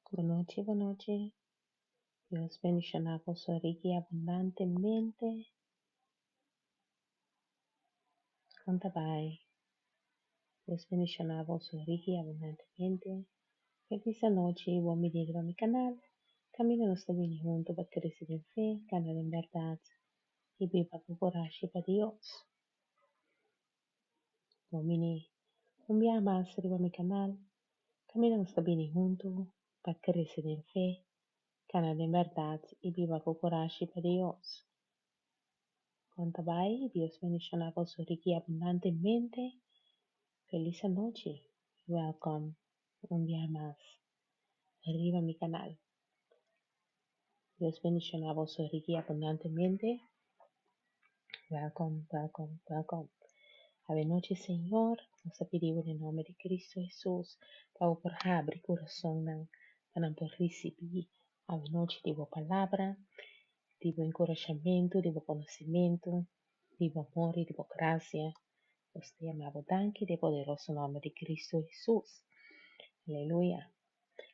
Bonochi, bonochi. Dios bendishoná boso riki i abundantemente. Kon ta bai? Dios bendishoná boso riki i abundantemente. Felis anochi, bon bini riba mi kanal. Kaminda nos ta bini huntu pa krese den fe, kana den bèrdat i biba ku kurashi pa Dios. Bon bini un biaha mas riba mi kanal. Kaminda nos ta bini huntu pa krese den fe, kana den bèrdat i biba ku kurashi pa Dios. Kon ta bai? Dios bendishoná boso riki i abundantemente. Felis anochi. Wèlkòm un biaha mas riba mi kanal. Dios bendishoná boso riki i abundantemente. Wèlkòm, wèlkòm, wèlkòm. Awenochi Señor, nos ta pidi bo den nòmber di Cristo Hesus pa bo por habri kurasonnan pa nan por risibí awenochi di bo palabra, di bo enkurashamentu, di bo konosementu, di bo amor i di bo grasia. Nos ta yama bo danki den e poderoso nòmber di Cristo Hesus. Aleluya.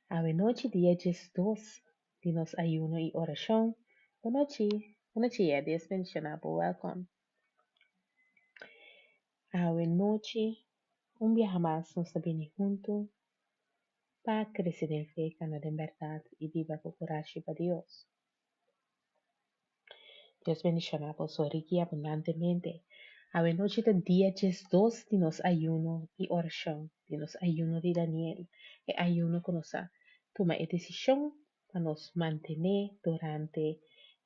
Awenochi dia 12 di nos ayuno i orashon. Bonochi, bonochi ya, Dios bendishoná bo, wèlkòm. Awe nochi, un biaha mas nos ta bini huntu pa krese den fe, kana den bèrdat i biba ku kurashi pa Dios. Dios bendishoná boso riki i abundantemente. Awe nochi ta dia 12 di nos ayuno i orashon, di nos ayuno di Daniel, e ayuno ku nos a tuma e desishon pa nos mantené durante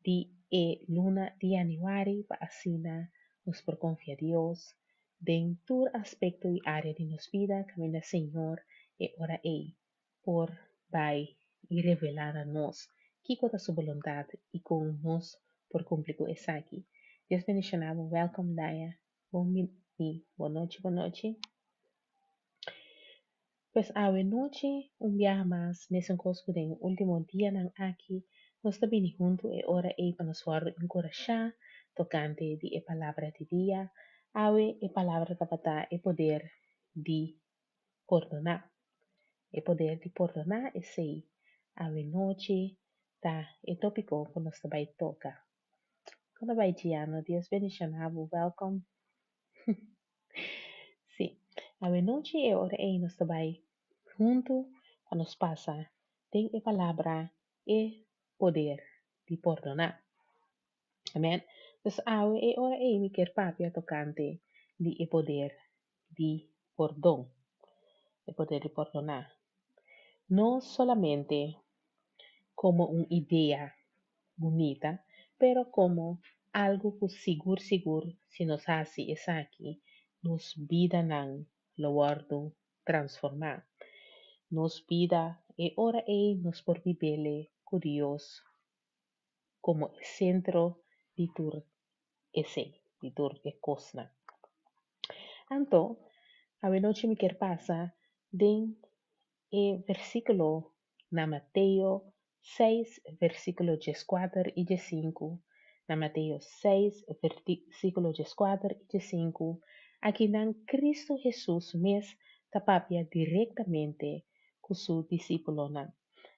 di e luna di yanüari pa asina nos por konfia Dios den tur aspekto i área di nos bida kaminda Señor e ora ei por bai i revelá na nos kiko ta su boluntat i kon nos por kumpli ku esaki. Dios bendishoná bo. Wèlkòm Daya. Bon bini. Bon nochi, bon nochi. Pues awe nochi, un biaha mas, mesun kos ku den e último dianan aki, nos ta bini huntu e ora ei pa nos wòrdu enkurashá tokante di e palabra di dia. Awe e palabra tabata e poder di pordoná. E poder di pordoná, esei awe nochi ta e tópiko ku nos ta bai toka. Kon ta bai Giano? Dios bendishoná bo. Wèlkòm. Sí, awe nochi e ora ei nos ta bai huntu pa nos pasa den e palabra e poder di pordoná. Amèn. Dus awe e ora ei mi kier papia tokante di e poder di pordon, e poder di pordoná. No solamente komo un idea bunita, pero komo algu ku sigur sigur si nos hasi esaki nos bidanan lo wòrdu transformá. Nos bida e ora ei nos por bib'é ku Dios komo e sentro di tur esei, di tur e kosnan. Anto, awenochi mi kier pasa den e versíkulo na Mateo 6, versíkulo 14 i 15. Na Mateo 6, versíkulo 14 i 15, akinan Kristu Hesus mes ta papia direktamente ku su disípulonan.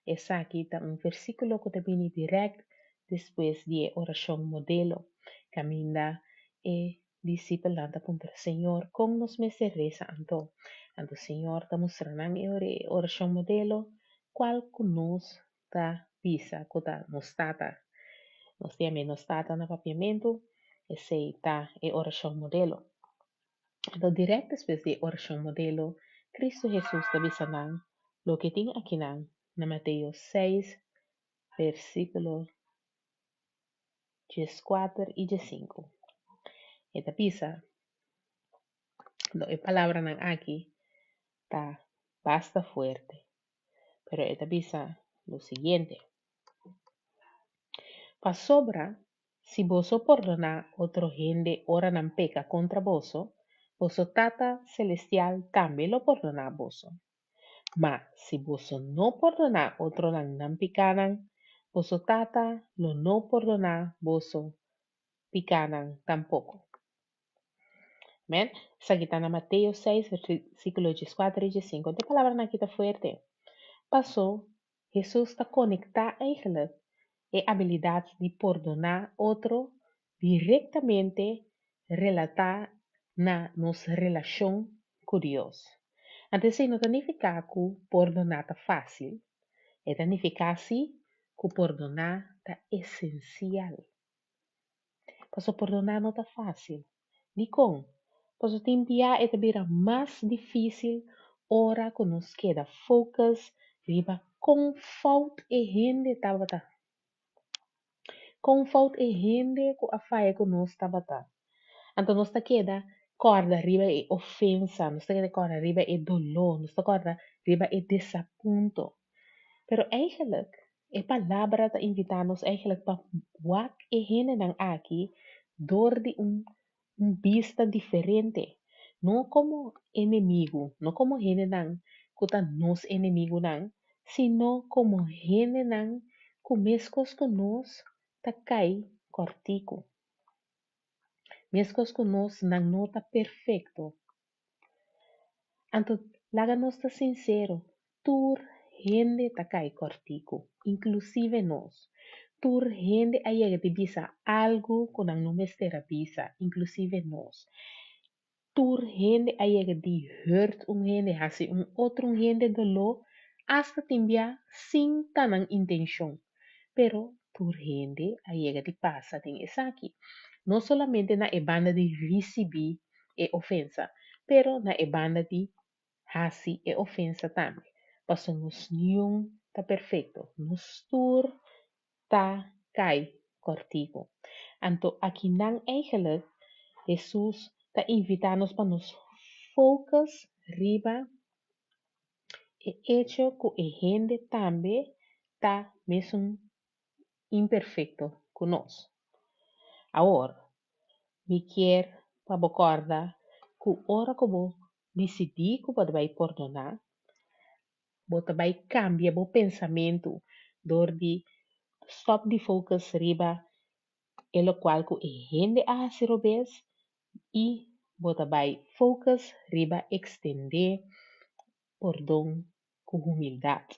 Esaki ta un versíkulo ku ta bini dirèkt despues di e orashon modelo, kaminda e disipelnan ta puntra Señor kon nos mester resa anto. Anto Señor ta mustra nan e orashon modelo, kual ku nos ta bisa ku ta nos Tata. Nos ta yam'é nos Tata na papiamentu, esei ta e orashon modelo. Anto dirèkt despues di e orashon modelo, Kristu Hesus ta bisa nan loke tin akinan na Mateo 6, versíkulo 14 i 15. E ta bisa, no, e palabranan aki ta basta fuerte, pero e ta bisa lo siguiente: Pasobra si boso pordoná otro hende ora nan peka kontra boso, boso Tata Selestial tambe lo pordoná boso. Ma si boso no pordoná otronan nan pikánan, boso Tata lo no pordoná boso pikánan tampoko. Amèn. Esaki ta na Mateo 6, versíkulo 14 i 15. E palabranan aki ta fuerte. Pasó Hesus ta konektá eigenlijk e abilidat di pordoná otro direktamente relatá na nos relashon ku Dios. Anto esei no ta nifiká ku pordoná ta fásil. E ta nifiká sí ku pordoná ta esensial. Pasobra pordoná no ta fásil. Dikon? Pasobra tin bia e ta bira mas difísil ora ku nos keda focus riba kon fout e hende tabata. Kon fout e hende ku a faya ku nos tabata. Anto nos ta keda kòrda riba e ofensa, nos ta keda kòrda riba e doló, nos ta kòrda riba e desapunto. Pero eigenlijk e palabra ta invitá nos eigenlijk pa wak e hendenan aki dor di un un bista diferente, no komo enemigu, no komo hendenan ku ta nos enemigunan, sino komo hendenan ku meskos ku nos ta kai kòrtiku. Meskos ku nos, nan no ta perfekto. Anto laga nos ta sinsero, tur hende ta kai kòrtiku, inklusive nos. Tur hende a yega di bisa algu ku nan no mester a bisa, inklusive nos. Tur hende a yega di hurt un hende, hasi un otro un hende doló, asta tin bia sin ta nan intenshon. Pero tur hende a yega di pasa den esaki. No solamente na e banda di risibí e ofensa, pero na e banda di hasi e ofensa tambe. Pasobra nos niun ta perfekto, nos tur ta kai kòrtiku. Anto akinan eigenlijk Hesus ta invitá nos pa nos focus riba e echo ku e hende tambe ta mesun imperfekto ku nos. Awor, mi kier pa bo kòrda ku ora ku bo disidí ku bo ta bai pordoná, bo ta bai kambia bo pensamentu dor di stòp di focus riba e lokual ku e hende a hasi robes i bo ta bai focus riba ekstendé pordon ku humildat.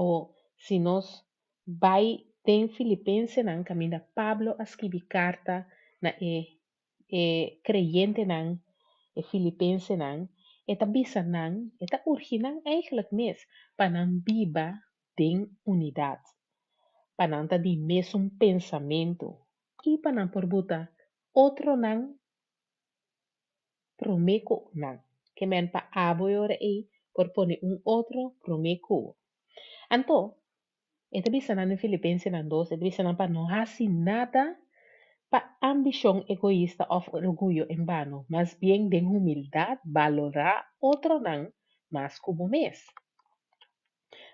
Awor, si nos bai den Filipensenan kaminda Pablo a skibi karta na e e kreyentenan, e filipensenan, e ta bisa nan, e ta urgi nan eigenlijk mes pa nan biba den unidat, pa nan ta di mesun pensamentu i pa nan por buta otronan promé ku nan. Ke men pa abo e ora ei por pone un otro promé ku bo. Anto, e ta bisa nan den Filipensenan dos, e ta bisa nan pa no hasi nada pa ambishon egoista òf orguyo en bano, mas bien den humildat balorá otronan mas ku bo mes.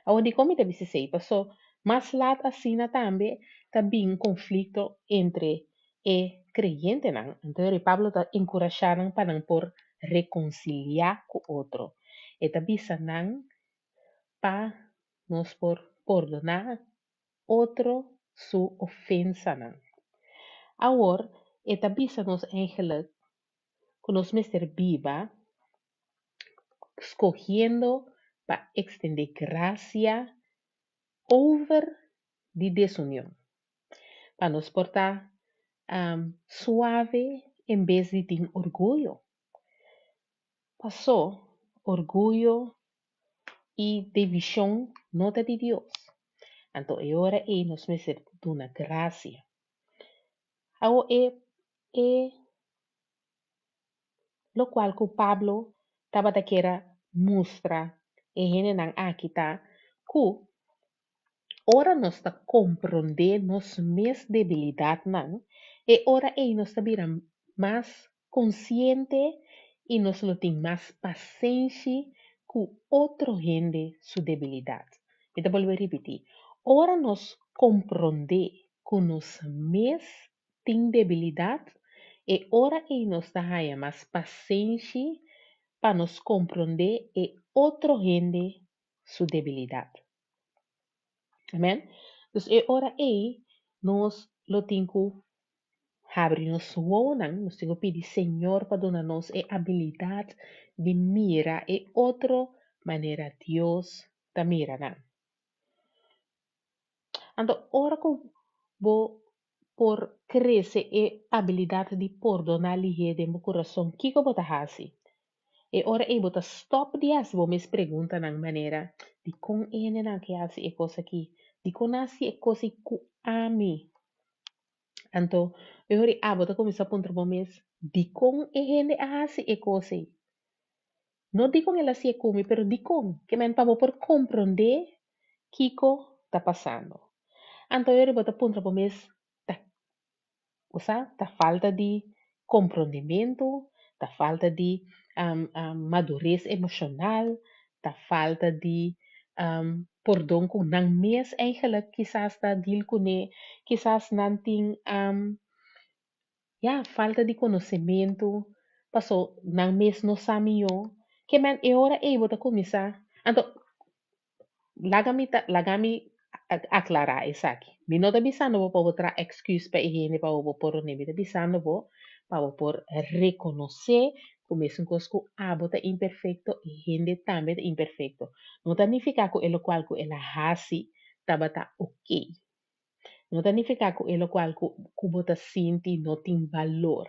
Awor dikon mi ta bisa esei? Paso mas lat asina tambe ta bin konflikto entre e kreyentenan. Anto e Pablo ta enkurashá nan pa nan por rekonsiliá ku otro. E ta bisa nan pa nos por pordoná otro su ofensanan. Awor e ta bisa nos eigenlijk ku nos mester biba skohiendo pa ekstendé grasia over di desunion, pa nos por ta suave en bes di tin orguyo. Pasó orguyo i divishon no ta di Dios. Anto e ora ei nos mester duna grasia. Awor e e Lokual ku Pablo tabata kier a mustra e hendenan aki ta ku ora nos ta komprondé nos mes debilidatnan, e ora ei nos ta bira mas konsiente i nos lo tin mas pasenshi ku otro hende su debilidat. Mi ta bolbe ripití, ora nos komprondé ku nos mes tin debilidat, e ora ei nos ta haña mas pasenshi pa nos komprondé e otro hende su debilidat. Amèn? Dus e ora ei nos lo tin ku habri nos wowonan, nos tin ku pidi Señor pa duna nos e abilidat di mira e otro manera Dios ta mira nan. Anto ora ku bo por krese e abilidat di pordoná lihé den bo kurason, kiko bo ta hasi? E ora ei bo ta stòp di hasi bo mes preguntanan manera, Dikon e hendenan ke hasi e kos akí? Dikon nan hasi e kos ei ku ami? Anto e ora ei abo ta kuminsá puntra bo mes, Dikon e hende a hasi e kos ei? No dikon el a hasié ku mi, pero dikon? Ke men pa bo por komprondé kiko ta pasando. Anto e ora bo ta puntra bo mes, ta bo sa ta falta di komprondementu, ta falta di madures emoshonal, ta falta di pordon ku nan mes eigenlijk kisas ta deal kuné, kisas nan tin ya falta di konosementu, paso nan mes no sa mihó. Ke men e ora ei bo ta kuminsá, anto Laga mi ta laga mi aklará esaki. Mi no ta bisando bo pa bo traha èksküs pa e hende pa bo bo por rond'é. Mi ta bisando bo pa bo por rekonosé ku mesun kos ku abo ta imperfekto, e hende tambe ta imperfekto. No ta nifiká ku e lokual ku el a hasi tabata okey. No ta nifiká ku e lokual ku ku bo ta sinti no tin balor.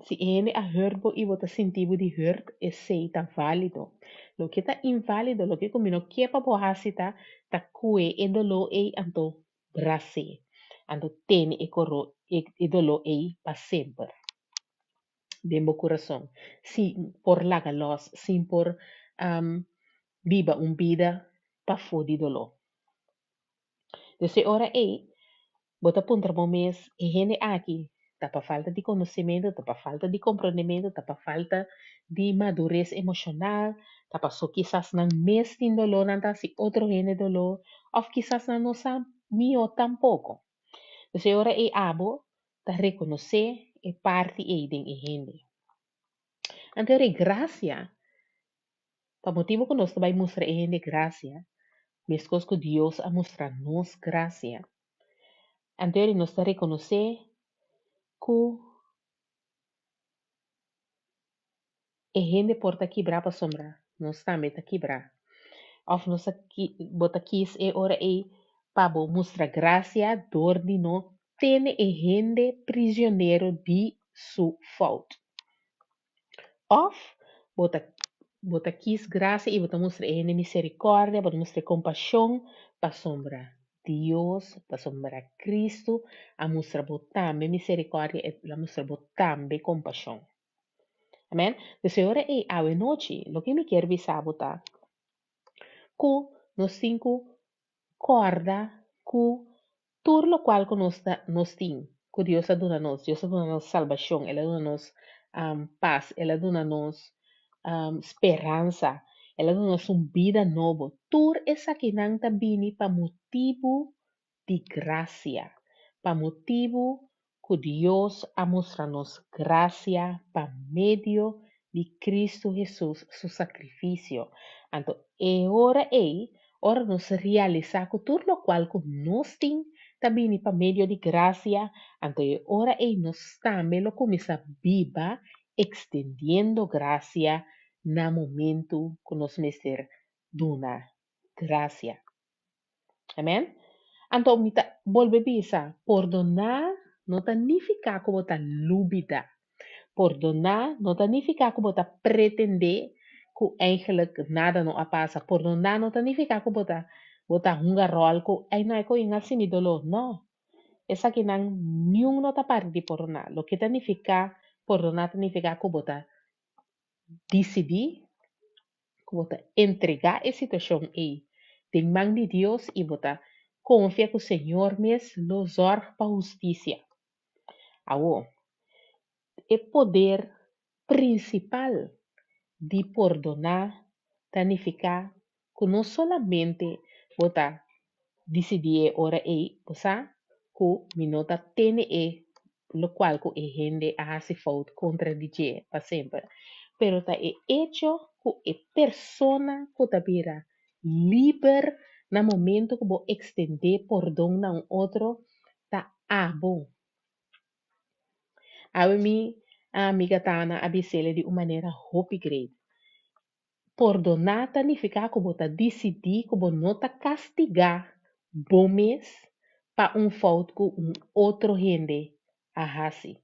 Si e hende a hurt bo i bo ta sinti bo di hurt, esei ta válido. Loke ta inválido, loke ku mi no ke pa bo hasi ta, ta kue e doló ei anto bras'é, anto tene e koro e doló ei pa semper den bo kurason, sin por laga lòs, sin por biba un bida pafó di doló. Dus e ora ei, bo ta puntra bo mes, e hende aki ta pa falta di konosementu, ta pa falta di komprondementu, ta pa falta di madures emoshonal, ta paso kisas nan mes tin doló, nan ta hasi otro hende doló, òf kisas nan no sa mihó tampoko. Dus e ora ei abo ta rekonosé e parti ei den e hende. Anto e ora ei grasia Pa motibu ku nos ta bai mustra e hende grasia, meskos ku Dios a mustra nos grasia, anto nos ta rekonosé ku e hende por ta kibrá pasobra nos tambe ta kibrá. Òf nos ta bo ta kis e ora ei pa bo mustra grasia dor di no tene e hende prisionero di su fout. Òf bo ta bo ta kis grasia i bo ta mustra e hende miserikòrdia, bo ta mustra e kompashon, pasobra Dios, pasobra Kristu a mustra bo tambe miserikòrdia, el a mustra bo tambe kompashon. Amèn. Dus e ora ei awe nochi loke mi kier bisa bo ta ku nos tin ku kòrda ku Tur lokual ku nos ta nos tin, ku Dios a duna nos, Dios a duna nos salbashon, El a duna nos pas, El a duna nos speransa, El a duna nos un bida nobo. Tur esakinan ta bini pa motibu di grasia, pa motibu ku Dios a mustra nos grasia pa medio di Kristu Hesus su sakrifisio. Anto e ora ei, ora nos realisá ku tur lokual ku nos tin ta bini pa medio di grasia, anto e ora ei nos tambe lo kuminsá biba ekstendiendo grasia na momentu ku nos mester duna grasia. Amen. Anto mi ta bolbe bisa, pordoná no ta nifiká ku bo ta lubidá. Pordoná no ta nifiká ku bo ta pretendé ku eigenlijk nada no a pasa. Pordoná no ta nifiká ku bo ta bo ta hunga ròl ku ei no e ku in hasi mi doló. No. Esakinan niun no ta parti di pordoná. Loke ta nifiká pordoná ta nifiká ku bo ta disidí ku bo ta entregá e situashon ei den man di Dios i bo ta konfia ku Señor mes lo zòrg pa hustisia. Awor, e poder prinsipal di pordoná ta nifiká ku no solamente bo ta disidí e ora ei, bo sa ku mi no ta tene e lokual ku e hende a hasi fout kontra di dje pa semper, pero ta e echo ku e persona ku ta bira liber na momento ku bo ekstendé pordon na un otro ta abo. Awe mi amiga Tana a bis'el di un manera hopi great. Pordoná ta nifiká ku bo ta disidí ku bo no ta kastigá bo mes pa un fout ku un otro hende a hasi.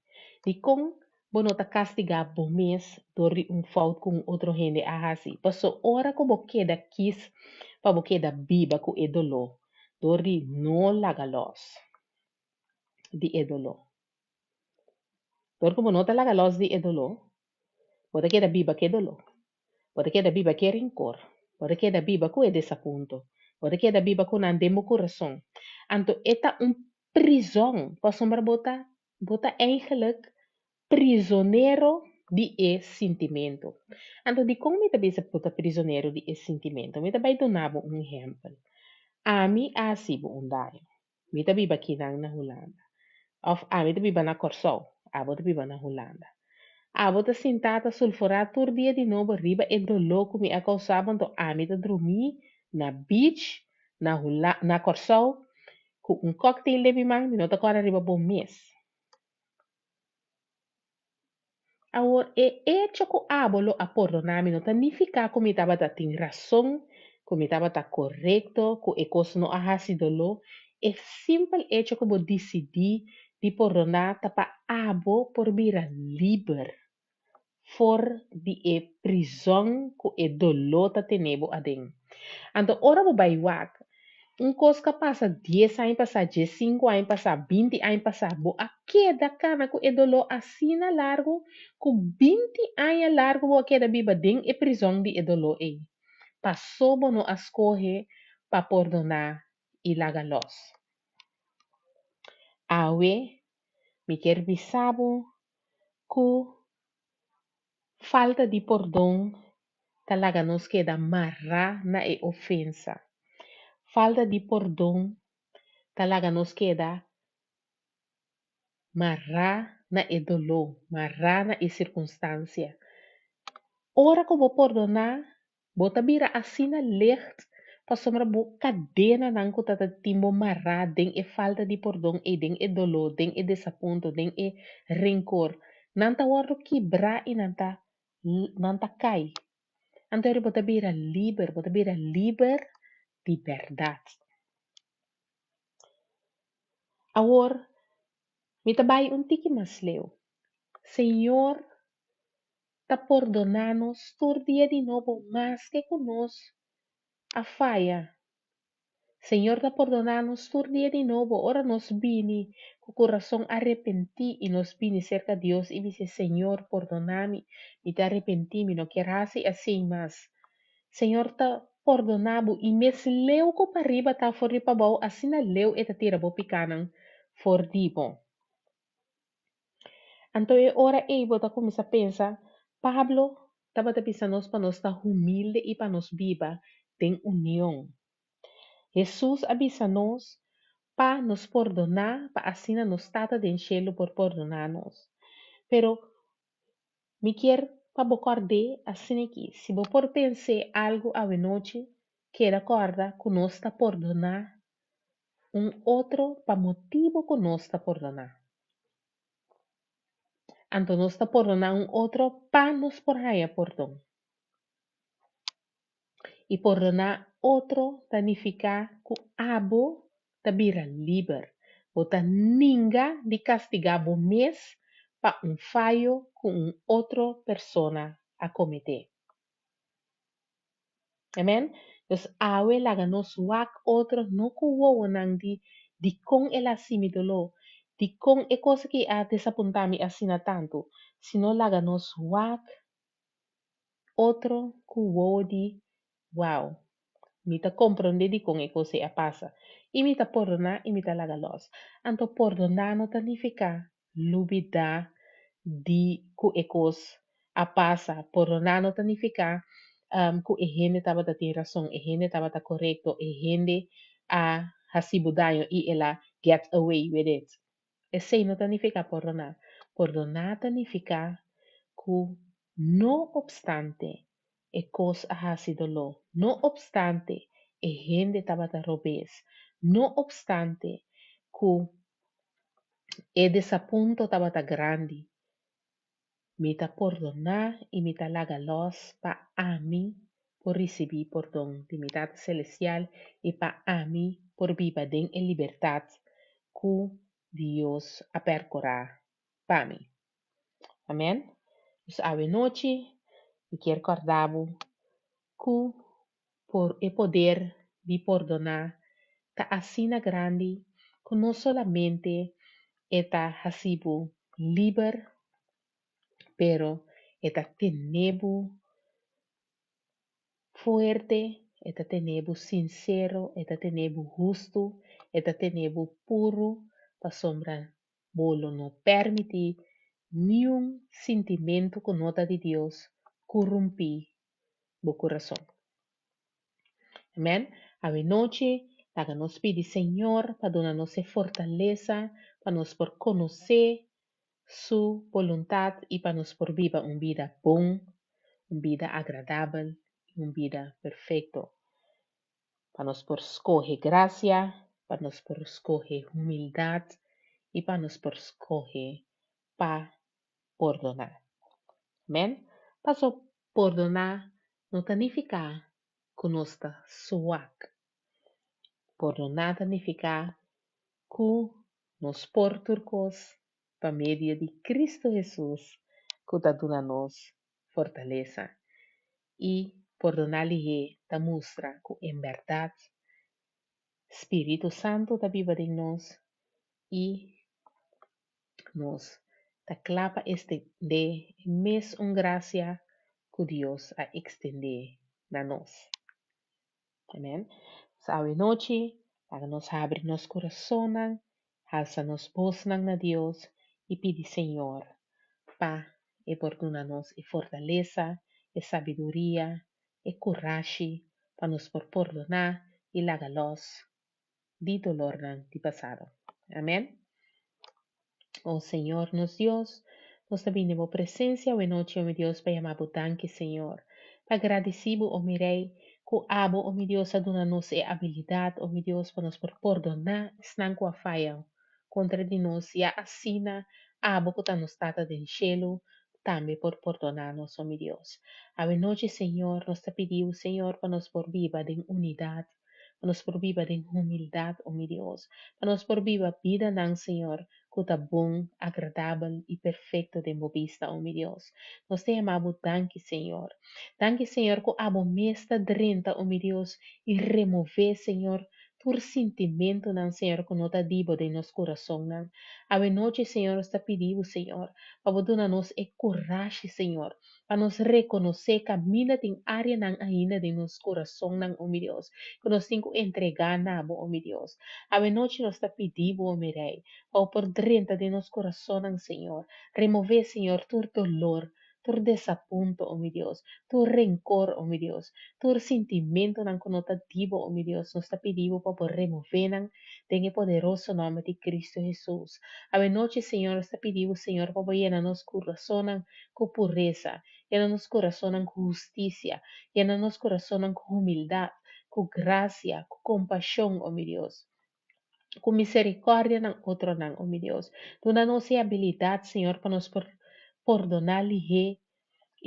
Dikon bo no ta kastigá bo mes dor di un fout ku un otro hende a hasi? Paso ora ku bo keda kis pa bo keda biba ku e doló dor di no laga lòs di e doló. Dor ku bo no ta laga lòs di e doló, bo ta keda biba ku e doló. Bo ta keda biba ku e rinkor. Bo ta keda biba ku e desapunto. Bo ta keda biba ku nan den bo kurason. Anto e ta un prizòn, pasobra bo ta bo ta eigenlijk prizonero di e sintimentu. Anto dikon mi ta bisa bo ta prizonero di e sintimentu? Mi ta bai duna bo un ehèmpel. Ami a hasi bo un daño. Mi ta biba akinan na Hulanda. Òf ami ta biba na Kòrsou, abo ta biba na Hulanda. Abo ta sintá ta sulfurá tur dia di nobo riba e doló ku mi a kousá bo anto ami ta drumí na beach na Hula na Kòrsou ku un kòktel den mi man, mi no ta kòrda riba bo mes. Awor, e echo ku abo lo a pordoná mi no ta nifiká ku mi tabata tin rason, ku mi tabata korekto, ku e kos no a hasi doló. E simpel echo ku bo disidí di pordoná ta pa abo por bira liber for di e prizòn ku e doló ta tene bo aden. Anto ora bo bai wak, un kos ku a pasa dies aña pasá, diesinku aña pasá, binti aña pasá, bo a keda kana ku e doló asina largu ku binti aña largu bo a keda biba den e prizòn di e doló ei, pasó bo no a skohe pa pordoná i laga lòs. Awe mi kier bisa bo ku falta di pordon ta laga nos keda mará na e ofensa. Falta di pordon ta laga nos keda mará na e doló, mará na e sirkunstansia. Ora ku bo pordoná, Bo ta bira asina licht pasobra bo kadenanan ku ta ta tin bo mará den e falta di pordon ei, den e doló, den e desapunto, den e renkor, nan ta wòrdu kibrá i nan ta nan ta kai. Anto bo ta bira liber, bo ta bira liber di bèrdat. Awor, mi ta bai un tiki mas leu. Señor ta pordoná nos tur dia di nobo maske ku nos a faya. Señor ta pordoná nos tur dia di nobo ora nos bini ku kurason arepentí i nos bini serka Dios i bis'é, Señor, pordoná mi, mi ta arepentí, mi no kier hasi asei mas. Señor ta pordoná bo i mes leu ku pariba ta for di pabou, asina leu e ta tira bo pikánan for di bo. Anto e ora ei bo ta kuminsá pensa, Pablo tabata bisa nos pa nos ta humilde i pa nos biba den union. Hesus a bisa nos pa nos pordoná pa asina nos Tata den shelu por pordoná nos. Pero mi kier pa bo kòrd'é asin'aki, si bo por pens'é algu awenochi, keda kòrda ku nos ta pordoná un otro pa motibu ku nos ta pordoná. Anto nos ta pordoná un otro pa nos por haña pordon. I pordoná otro ta nifiká ku abo ta bira liber. Bo ta ninga di kastigá bo mes pa un fayo ku un otro persona a kometé. Amen. Dus awe laga nos wak otro no ku wowonan di dikon el a hasi mi doló, dikon e kos aki a desapuntá mi asina tantu, sino laga nos wak otro ku wowo di wow, mi ta komprondé dikon e kos ei a pasa i mi ta pordoná i mi ta laga lòs. Anto pordoná no ta nifiká lubidá di ku e kos a pasa. Pordoná no ta nifiká ku e hende tabata tin rason, e hende tabata korekto, e hende a hasi bo daño i el a get away with it. Esei no ta nifiká pordoná. Pordoná ta nifiká ku no opstante e kos a hasi doló, no opstante e hende tabata robes, no opstante ku e desapunto tabata grandi, mi ta pordoná i mi ta laga lòs pa ami por risibí pordon di mi Tata Selestial i pa ami por biba den e libertat ku Dios a perkurá pa mi. Amèn. Dus awe nochi mi kier kòrda bo ku por e poder di pordoná ta asina grandi ku no solamente e ta hasi bo liber, pero e ta tene bo fuerte, e ta tene bo sinsero, e ta tene bo hustu, e ta tene bo puru, pasobra bo lo no pèrmití niun sintimentu ku no ta di Dios korumpí bo kurason. Amèn. Awe nochi, laga nos pidi Señor pa duna nos e fortalesa pa nos por konosé Su boluntat i pa nos por biba un bida bon, un bida agradabel i un bida perfekto. Pa nos por skohe grasia, pa nos por skohe humildat i pa nos por skohe pa pordoná. Amèn. Paso pordoná no ta nifiká ku nos ta suak. Pordoná ta nifiká ku nos por tur kos pa medio di Kristu Hesus ku ta duna nos fortalesa. I pordoná lihé ta mustra ku en bèrdat Spiritu Santu ta biba den nos i nos ta kla pa estendé e mes un grasia ku Dios a ekstendé na nos. Amen. Pues awe nochi, laga nos habri nos kurasonnan, halsa nos bosnan na Dios i pidi Señor pa e por duna nos e fortalesa, e sabiduria, e kurashi pa nos por pordoná i laga lòs di dolornan di pasado. Amen. O Señor nos Dios, nos ta bini den bo presencia awe nochi, o mi Dios, pa yama bo danki, Señor, pa gradeci bo, o mi Rey, cu abo, o mi Dios, a duna nos e abilidad, o mi Dios, pa nos por pordona esnan cu a faya contra di nos, ya asina abo cu ta nos Tata den shelu tambe por pordona nos, o mi Dios. Awe nochi, Señor, nos ta pidi bo, Señor, pa nos por biba den unidad, pa nos por biba den humildad, o mi Dios, pa nos por biba bidanan, Señor, ku ta bon, agradabel i perfekto den bo bista, o mi Dios. Nos ta yama bo danki, Señor. Danki, Señor, ku abo mes ta drenta, o mi Dios, i remové, Señor, tur sintimentunan, Señor, ku no ta di bo den nos kurasonnan. Awe nochi, Señor, nos ta pidi bo, Señor, pa bo duna nos e kurashi, Señor, pa nos rekonosé kaminda tin áreanan ainda den nos kurasonnan, o mi Dios, ku nos tin ku entregá na bo, o mi Dios. Awe nochi nos ta pidi bo, o mi Rei, pa bo por drenta den nos kurasonnan, Señor. Remové, Señor, tur dolor, tur desapunto, o mi Dios, tur renkor, o mi Dios, tur sintimentunan ku no ta di bo, o mi Dios. Nos ta pidi bo pa bo remové nan den e poderoso nòmber di Kristu Hesus. Awe nochi, Señor, nos ta pidi bo, Señor, pa bo yena nos kurasonnan ku puresa, yena nos kurasonnan ku hustisia, yena nos kurasonnan ku humildat, ku grasia, ku kompashon, o mi Dios, ku miserikòrdia nan otronan, o mi Dios. Duna nos e abilidat, Señor, pa nos por pordoná lihé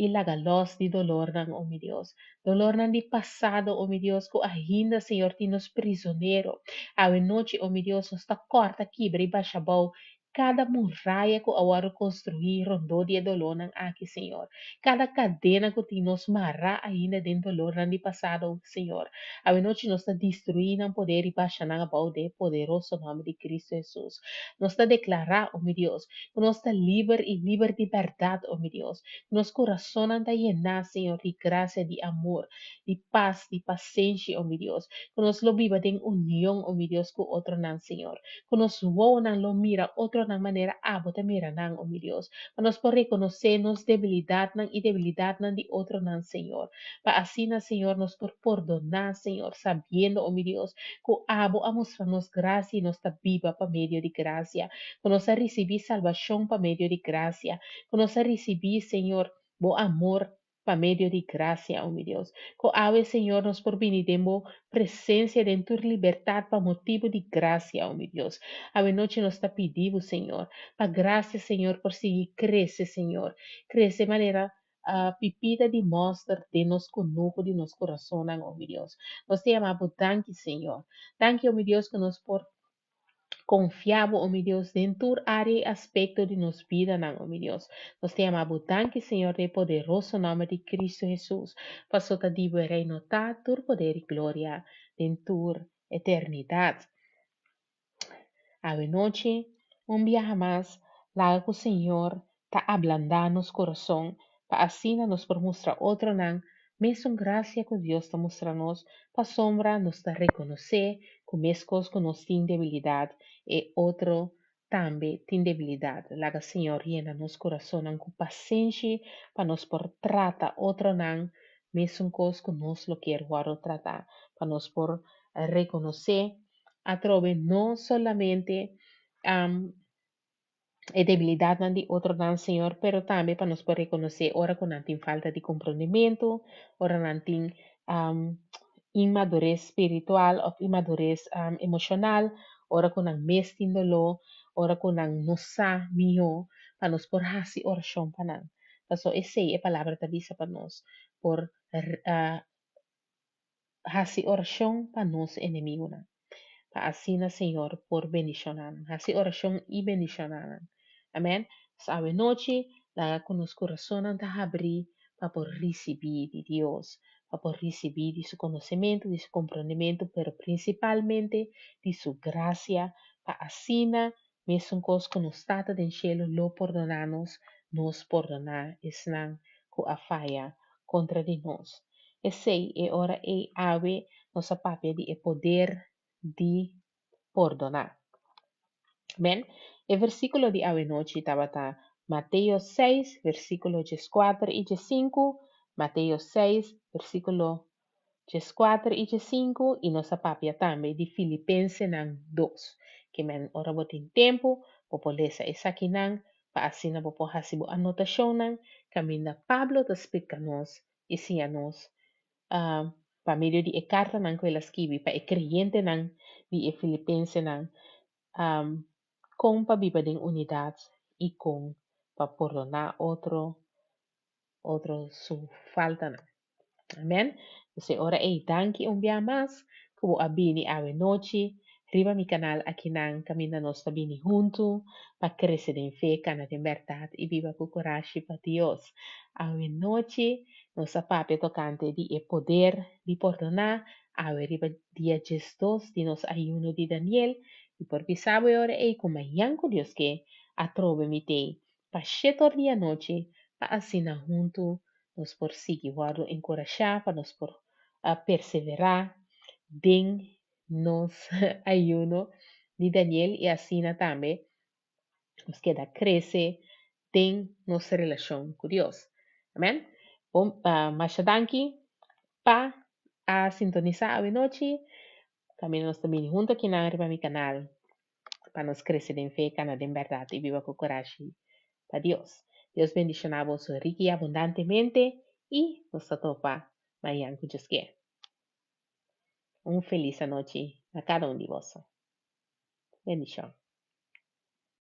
i laga lòs di dolornan, o mi Dios. Dolornan di pasado, o mi Dios, ku ainda, Señor, tin nos prizonero. Awe nochi, o mi Dios, nos ta kòrta, kibra i basha abou Kada muraya ku a wòrdu konstruí rondó di e dolónan aki, Señor. Kada kadena ku tin nos mará ainda den dolornan di pasado, Señor. Awenochi nos ta destruí nan poder i basha nan abou den e poderoso nòmber di Cristo Hesus. Nos ta deklará, o mi Dios, ku nos ta liber i liber di bèrdat, o mi Dios. Ku nos kurasonnan ta yená, Señor, di grasia, di amor, di pas, di pasenshi, o mi Dios. Ku nos lo biba den union, o mi Dios, ku otronan, Señor. Ku nos wowonan lo mira otronan manera abo ta mira nan, o mi Dios, pa nos por rekonosé nos debilidatnan i debilidatnan di otronan, Señor, pa asina, Señor, nos por pordoná, Señor, sabiendo, o mi Dios, ku abo a mustra nos grasia i nos ta biba pa medio di grasia, ku nos a risibí salbashon pa medio di grasia, ku nos a risibí, Señor, bo amor pa medio di gracia, o mi Dios. Cu awe, Señor, nos por bini den bo presencia den tur libertad pa motibu di gracia, o mi Dios. Awe nochi nos ta pidi bo, Señor, pa gracia, Señor, por sigui crece, Señor. Crece manera pipita di mòster den nos kunuku di nos kurasonnan, o mi Dios. Nos ta yama Bo danki, Señor. Danki, o mi Dios, ku nos por konfia Bo, o mi Dios, den tur área i aspekto di nos bidanan, o mi Dios. Nos ta yama Bo danki, Señor, den e poderoso nòmber di Kristu Hesus, paso ta di Bo e reino ta, tur poder i gloria den tur eternidat. Awenochi, un biaha mas, laga ku Señor ta ablandá nos kurason pa asina nos por mustra otronan mesun grasia ku Dios ta mustra nos, pasobra nos ta rekonosé ku meskos ku nos tin debilidat, e otro tambe tin debilidat. Laga Señor yena nos kurasonnan ku pasenshi pa nos por trata otronan mesun kos ku nos lo kier wòrdu tratá, pa nos por rekonosé atrobe no solamente e debilidatnan di otronan, Señor, pero tambe pa nos por rekonosé ora ku nan tin falta di komprondementu, ora nan tin inmadures spiritual òf inmadures emoshonal, ora ku nan mes tin doló, ora ku nan no sa mihó, pa nos por hasi orashon pa nan. Pasobra esei e Palabra ta bisa pa nos por hasi orashon pa nos enemigunan, pa asina Señor por bendishoná nan. Hasi orashon i bendishoná nan. Amèn. Pues awe nochi, laga ku nos kurasonnan ta habrí pa por risibí di Dios, pa por risibí di Su konosementu, di Su komprondementu, pero prinsipalmente di Su grasia, pa asina mesun kos ku nos Tata den shelu lo pordoná nos, nos pordoná esnan ku a faya kontra di nos. Esei, e ora ei awe nos a papia di e poder di pordoná. Amen. E versíkulo di awe nochi tabata Mateo seis, versíkulo dieskuater i diesinku, Mateo seis, versíkulo dieskuater i diesinku, i nos a papia tambe di Filipensenan dos. Ke men ora bo tin tempu, bo por lesa esakinan pa asina bo por hasi bo anotashonnan kaminda Pablo ta splika nos i siña nos pa medio di e kartanan ku el a skibi pa e kreyentenan di e filipensenan kon pa biba den unidat i kon pa pordoná otro otro su faltanan. Amen. Entonces e ora ei danki un bia mas ku bo a bini awe nochi riba mi kanal akinan kaminda nos ta bini huntu pa krese den fe, kana den bèrdat i biba ku kurashi pa Dios. Awe nochi nos a papia tokante di e poder di pordoná awe riba dia diesdos di nos ayuno di Daniel i por bisa bo e ora ei ku mañan ku Dios ke atrobe mi t'ei pa shete or di anochi pa asina huntu nos por sigui wòrdu enkurashá pa nos por perseverá den nos ayuno di Daniel i asina tambe nos keda krese den nos relashon ku Dios. Amèn. Bon, masha danki pa a sintonisá awe nochi. Kaminda nos ta bini huntu akinan riba mi kanal pa nos krese den fe, kana den bèrdat i biba ku kurashi pa Dios. Dios bendishoná boso riki i abundantemente i nos ta topa mañan ku Dios kier. Un felis anochi na kada un di boso. Bendishon.